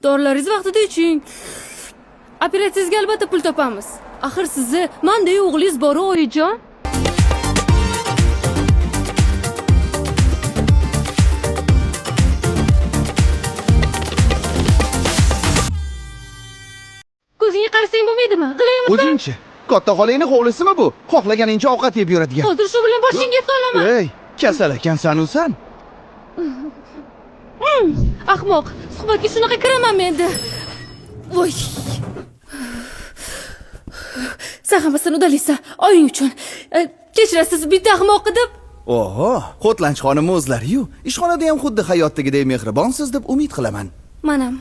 Dorilaringizni vaqtida iching. Operatsiyangizga albatta pul topamiz. Axir sizni manday o'g'lingiz bor, oyijon. Ko'zingga qarasang bo'lmaydimi? G'ilaymi? O'zingchi, katta xolangni hovlisimi bu? Xohlaganingcha ovqat yeb yuradigan. Hozir shu bilan boshingga solaman. Ey, kasal ekansan u san. Ahmoq, suhbatga shunaqa kiramanmi endi? Voy. Sen hammasini udalaysan, oying uchun. Kechirasiz, bitta ahmoq deb. Oho, Xo'tlanch xonim o'zlari-yu, ishxonada ham xuddi hayotdagidek mehribonsiz deb umid qilaman. Manam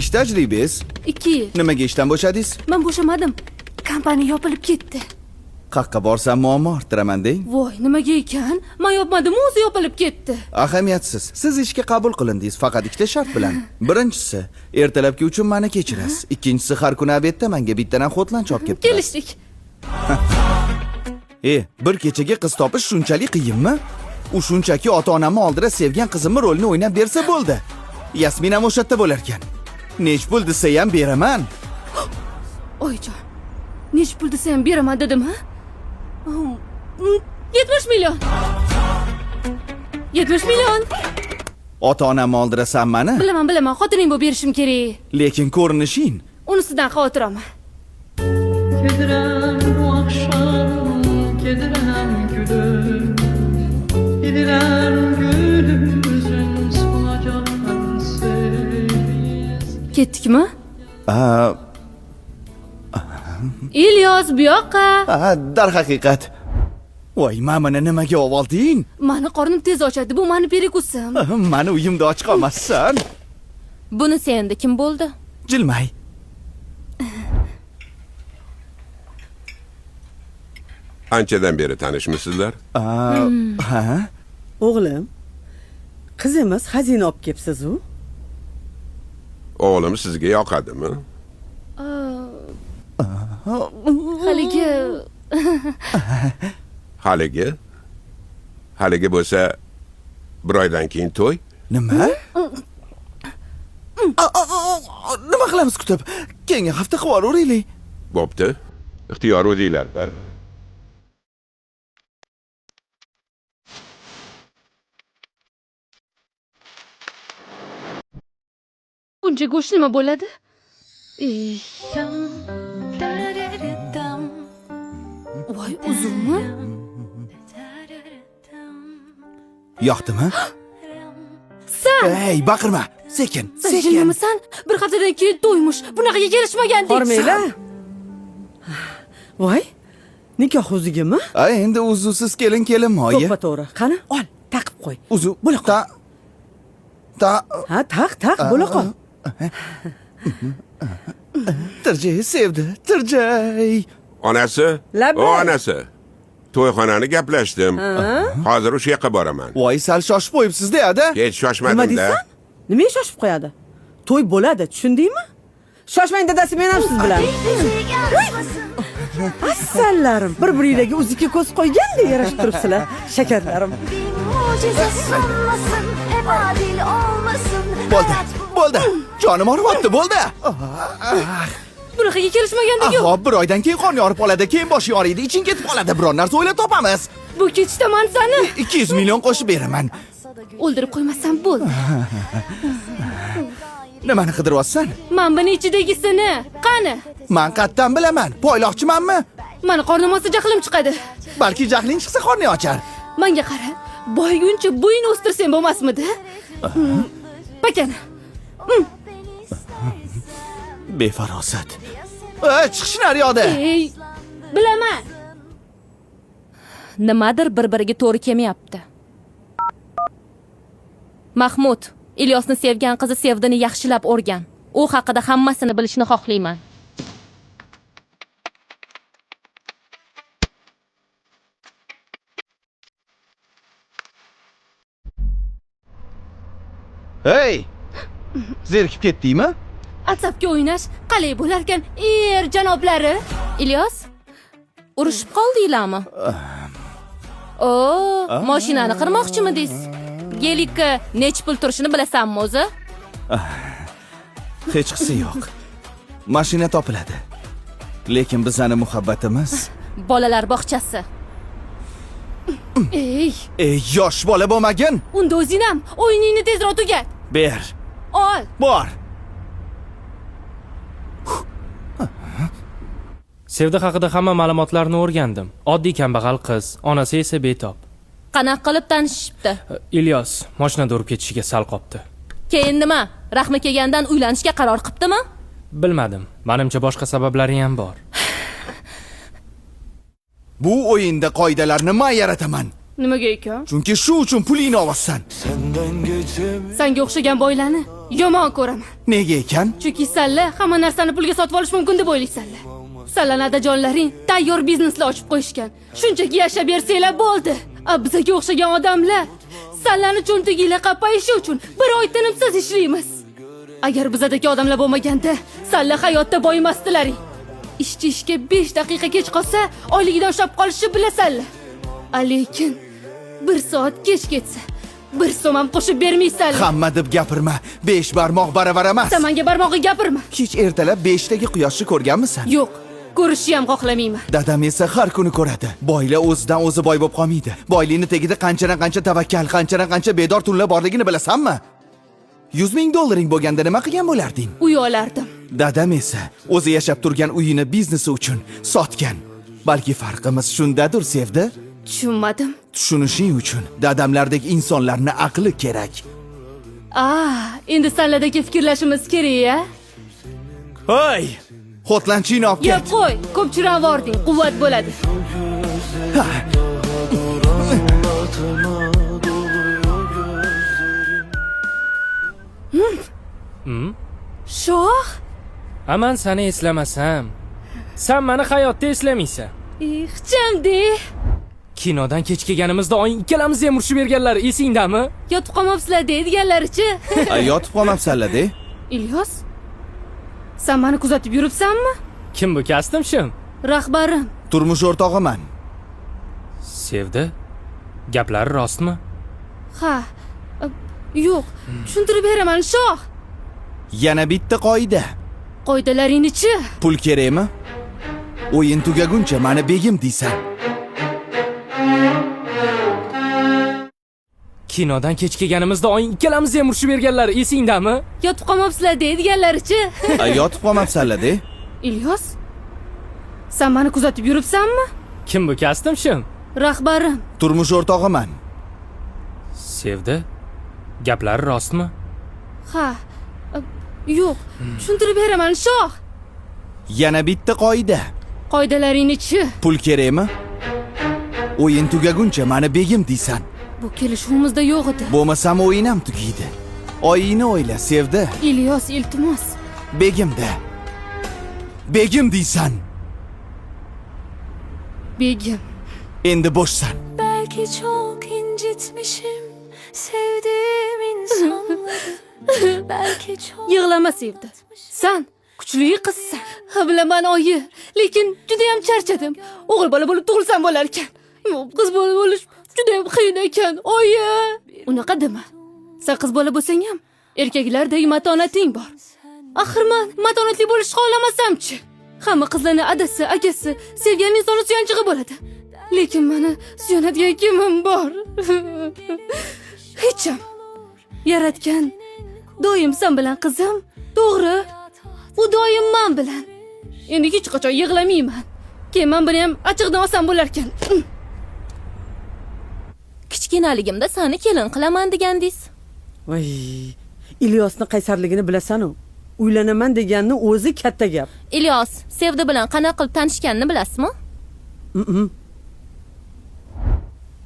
Ish tajribangiz? 2 yil. Nimaga ishdan bo'shadingiz? Men bo'shamadim. Kompaniya yopilib ketdi. Qaqqa borsam muammo orttiraman deng. Voy, nimaga ekan? Men yopmadim, o'zi yopilib ketdi. Ahamiyatsiz. Siz ishga qabul qilindingiz faqat ikkita shart bilan. Birinchisi, ertalabki uchun meni kechirasiz. Ikkinchisi, har kuni obedda menga bittadan Xo'tlanch olib kelib turasiz. Kelishdik. Bir kechaga qiz topish shunchalik qiyinmi? U shunchaki ota-onamni oldida sevgan qizimni rolini o'ynab bersa bo'ldi. Yasmin ham o'sha yerda bo'larkan. Nech pul desa ham beraman. Oyijon, nech pul desa ham beraman dedim, ha? 70 million. 70 million. Ota-onamni oldirasan mani, Bilaman, bilaman, xotining bo'lib berishim kerak. lekin ko'rinishing. Unisidan xavotir olma. Kedirem bu akşam, kedirem gülüm. Bilirem gülümüzün solacak sensiz. Ketdikmi? A, Ilyos, bu yoqqa. a, darhaqiqat. Voy, mamani nimaga ovolding? Mani qornim tez ochadi. Bu mani perekusim. Mani uyimda och qolmassan. Bunisi endi kim bo'ldi? Jilmay. Anchadan beri tanishmisizlar? Ha? O'g'lim, qizimiz xazina olib kelibsiz-u. O'g'lim sizga yoqadimi? Haligi Haligi? Haligi bo'lsa bir oydan keyin to'y. Nima? Nima qilamiz kutib? Keyingi hafta qilib yuboraylik. Bo'pti. Ixtiyor o'zinglar. Buncha go'sht nima bo'ladi? Voy, uzunmi? Yoqdimi? San! Ey, baqirma. Sekin, Sen sekin. jinnimisan? Bir haftadan keyin to'ymush. Bunaqaga kelishmagandik. Hormanglar. Voy, nikoh uzugimi? A, endi uzusiz kelin kelinmi, oyi? To'ppa to'g'ri. Qani, ol, taqib qo'y. Uzu Bo'la qol. Ta ta Ha, taq, taq, bo'la qol. Tirjay sevdi, Tirjay. Onasi? Labay. O onasi. To'yxonani gaplashdim. Hozir o'sha yoqqa boraman. Voy, sal shoshib qo'yibsiz-da, ada. Hech Nima shoshmadim-da. deysan? Nimaga shoshib qo'yadi? To'y bo'ladi, tushundingmi? Shoshmang dadasi, men ham siz bilan. Asallarim, bir-biringlarga o'ziga ko'z qo'ygandek yarashib turibsizlar, shakarlarim. Bo'ldi, bo'ldi. Jonim og'riyapti, bo'ldi. Bunaqaga kelishmagandik-ku. Xo'p, bir oydan keyin qorni yorib qoladi, keyin boshi yoriydi, iching ketib qoladi. Biror narsa o'ylab topamiz. Bu ketishda man seni 200 million qo'shib beraman. o'ldirib qo'ymasam bo'ldi. Nimani qidiryapsan? Man buni ichidagisini. Qani? Man qatdan bilaman. Poyloqchimanmi? Mani qornim ochsa jahlim chiqadi. Balki jahling chiqsa qorning ochar. Menga qara. Boyguncha bo'yini o'stirsang bo'lmasmidi? Pakana. Befarosat. Chiqish naryoqda. Ey, bilaman. Nimadir bir-biriga to'g'ri kelmayapti. Mahmud, Ilyosni sevgan qizi Sevdini yaxshilab o'rgan. U haqida hammasini bilishni xohlayman. Hey! Zerikib ketdingmi? Asabga o'ynash qalay bo'larkan, er janoblari? Ilyos, urushib qoldinglarmi? O, mashinani qirmoqchimidingiz? Gelikka necha pul turishini bilasanmi o'zi? Hechqisi yo'q. Mashina topiladi. Lekin bizani muhabbatimiz... Bolalar bog'chasi. Ey, Ey, yosh bola bo'lmagin. Unda o'zing ham o'yiningni tezroq tugat. Ber. Ol. Bor. Sevda haqida hamma ma'lumotlarni o'rgandim. Oddiy kambag'al qiz, onasi esa betob. Qanaqa qilib tanishishibdi? Ilyos mashinada urib ketishiga sal qopti. Keyin nima? Rahmi kelgandan uylanishga qaror qilibdimi? Bilmadim. Menimcha boshqa sabablari ham bor. Bu o'yinda qoidalarni men yarataman. Nimaga ekan? Chunki shu uchun pulingni olasan. Senga o'xshagan boylarni yomon ko'raman. Nega ekan? Chunki sanlar hamma narsani pulga sotib olish mumkin deb o'ylaysanlar. Sanlarni adajonlaring tayyor bizneslar ochib qo'yishgan. Shunchaki yashab bersanglar bo'ldi. A bizga o'xshagan odamlar sanlarni cho'ntaginglar qapayishi uchun bir oy tinimsiz ishlaymiz. Agar bizadagi odamlar bo'lmaganda, sanlar hayotda boyimasdilaring. Ishchi ishga 5 daqiqa kech qolsa, oyligidan ushlab qolishni bilasanlar. A lekin 1 soat kech ketsa, 1 so'm ham qo'shib bermaysanlar. Hamma deb gapirma. 5 barmoq baravar emas. San menga barmog'i gapirma. Hech ertalab 5 dagi quyoshni ko'rganmisan? Yo'q, ko'rishni ham xohlamayman. Dadam esa har kuni ko'radi. Boylar o'zidan o'zi boy bo'lib qolmaydi. Boylikni tagida qanchadan-qancha tavakkal, qanchadan-qancha bedor tunlar borligini bilasanmi? 100 ming dollaring bo'lganda nima qilgan bo'larding? Uy olardim. Dadam esa o'zi yashab turgan uyini biznesi uchun sotgan. Balki farqimiz shundadir, Sevdi? Tushunmadim. Tushunishing uchun dadamlardek insonlarni aqli kerak. Endi sanlardagi fikrlashimiz kerak-ya. Hoy! Xotlanchini olib Yeb ket. qo'y, ko'p chiravording, quvvat bo'ladi. Shoh? Aman seni eslamasam, sen meni hayotda eslamaysan. Ixchamdi. Kinodan kech kelganimizda oying ikkalamizni ham urishib berganlari esingdami? Yotib qolmabsizlar deydiganlarichi. Yotib qolmabsanlar-de. Ilyos, sen meni kuzatib yuribsanmi? Kim bu kastim shim? Rahbarim. Turmush o'rtog'iman. Sevdi. Gaplari rostmi? Ha. Yo'q, tushuntirib beraman, shoh. Yana bitta qoida. Qoidalaringni-chi? Pul kerakmi? O'yin tugaguncha meni begim deysan. Kinodan kech kelganimizda oying ikkalamizni ham urishib berganlari esingdami? Yotib qolmabsizlar deydiganlarichi. Yotib qolmabsanlar-de. Ilyos, sen meni kuzatib yuribsanmi? Kim bu kastim shim? Rahbarim. Turmush o'rtog'iman. Sevdi. Gaplari rostmi? Ha. Yo'q, tushuntirib beraman, shoh. Yana bitta qoida. Qoidalaringni-chi? Pul kerakmi? O'yin tugaguncha meni begim deysan. Bu kelishuvimizda yo'q edi. Bo'lmasam o'yin ham tugaydi. Oyingni o'yla, Sevdi. Ilyos, iltimos. Begimda. Begim deysan. Begim. Endi bo'shsan. Belki çok incitmişim sevdiğim insanları. Belki çok Yig'lama Sevdi. Sen kuchli qizsan. Ha, bilaman oyi, lekin juda ham charchadim. O'g'il bola bo'lib tug'ilsam bo'lar ekan. Yo'q, qiz bola bo'lish juda ham qiyin ekan, oyi. Unaqa dema. Sen qiz bola bo'lsang ham erkaklardek matonating bor. Axir men matonatli bo'lishni xohlamasam-chi? Hamma qizlarning adasi, akasi, sevgan insoni suyanchig'i bo'ladi. Lekin meni suyanadigan kimim bor? Hech ham. Yaratgan doim sen bilan qizim, to'g'ri. U doim men bilan. Endi hech qachon yig'lamayman. Keyin men buni ham achchiqdan olsam bo'larkan. Kichkinaligimda seni kelin qilaman degandingiz. Voy, Ilyosni qaysarligini bilasan-u. Uylanaman deganni o'zi katta gap. Ilyos, Sevda bilan qanaqa qilib tanishganini bilasizmi?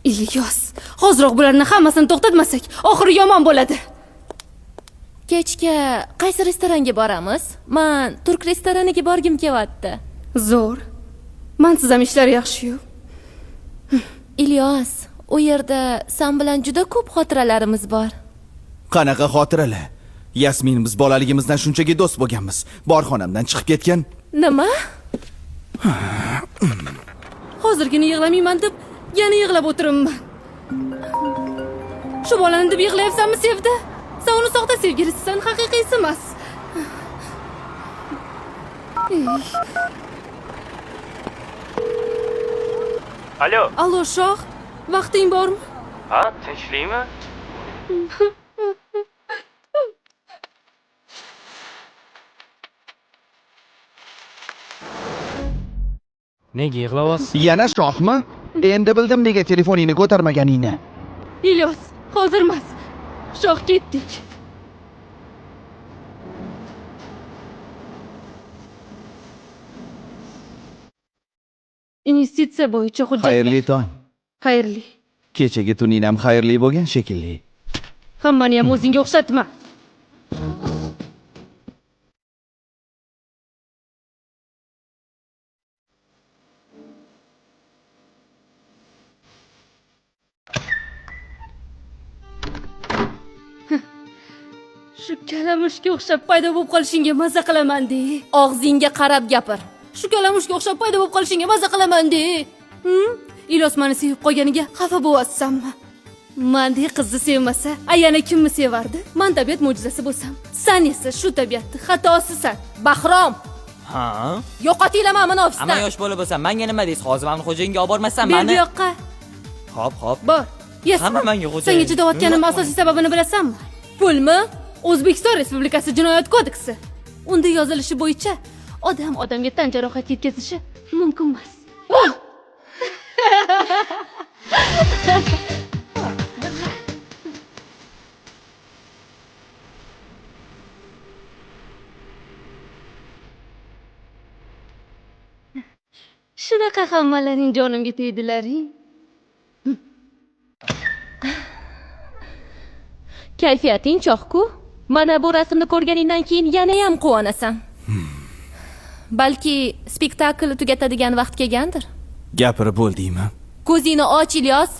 Ilyos, hoziroq bularni hammasini to'xtatmasak, oxiri yomon bo'ladi. Kechga qaysi restoranga boramiz? Men turk restoraniga borgim kelyapti. Zo'r. Mansiz ham ishlar yaxshi-yu. Ilyos, u yerda sen bilan juda ko'p xotiralarimiz bor. Qanaqa xotiralar? Yasmin, biz bolaligimizdan shunchaki do'st bo'lganmiz. Bor xonamdan chiqib ketgan. Nima? Hozirgina yig'lamayman deb yana yig'lab o'tiribman. Shu bolani deb yig'layapsanmi, Sevda? Sen uni soxta sevgilisisan, haqiqiysi emas. Alo. Allo Shoh, vaqting bormi? Ha, tinchlikmi? Nega yig'layapsiz? Yana Shohmi? Endi bildim nega telefoningni ko'tarmaganingni. Ilyos, hozir emas. Shoh, ketdik. Investitsiya bo'yicha hujjat. Xayrli tong. Xayrli. Kechagi tuning ham xayrli bo'lgan shekilli. Hammani ham o'zingga o'xshatma. Shu kalamushga o'xshab paydo bo'lib qolishingga maza qilaman de. Og'zingga qarab gapir. Shu kalamushga o'xshab paydo bo'lib qolishingga maza qilaman de. Ilyos meni sevib qolganiga xafa bo'lyapsanmi? Mandek qizni sevmasa, a yana kimni sevardi? Man tabiat mo'jizasi bo'lsam, san esa shu tabiatni xatosisan. Bahrom, Ha? yo'qotinglar mana Amma ofisdan. yosh bola bo'lsam, menga nima deysiz? Hozir meni xo'jayinga olib bormasdan Ber bu meni. yoqqa. Hop, hop. Bor. Yes. Hamma menga xo'jayin. Senga chidayotganim asosiy sababini bilasanmi? Pulmi? O'zbekiston Respublikasi Jinoyat kodeksi. Unda yozilishi bo'yicha odam odamga tan jarohati yetkazishi mumkin emas. Shunaqa hammalaring jonimga tegdilaring. Kayfiyating chog'-ku. Mana bu rasmni ko'rganingdan keyin yanayam quvonasan. Balki spektaklni tugatadigan vaqt kelgandir. Gapirib bo'ldingmi? Ko'zingni och, Ilyos.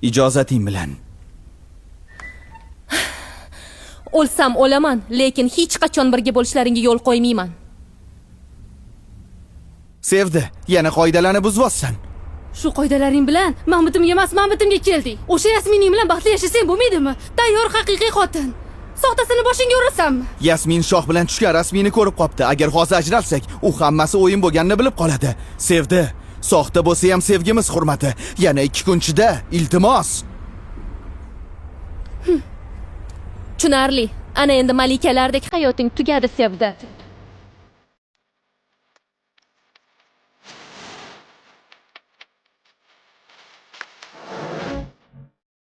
Ijozating bilan. O'lsam o'laman, lekin hech qachon birga bo'lishlaringga yo'l qo'ymayman. Sevdi, yana qoidalarni buzyapsan. Shu qoidalaring bilan Mahmutimga emas, Mahmutimga kelding. O'sha Yasmining bilan baxtli yashasang bo'lmaydimi? Tayyor haqiqiy xotin. Soxtasini boshingga urasanmi? Yasmin Shoh bilan tushgan rasmini ko'rib qopti. Agar hozir ajralsak, u hammasi o'yin bo'lganini bilib qoladi. Sevdi, soxta bo'lsa ham sevgimiz hurmati. Yana 2 kun ichida, iltimos. Tushunarli. Ana endi malikalardek hayoting tugadi, Sevdi.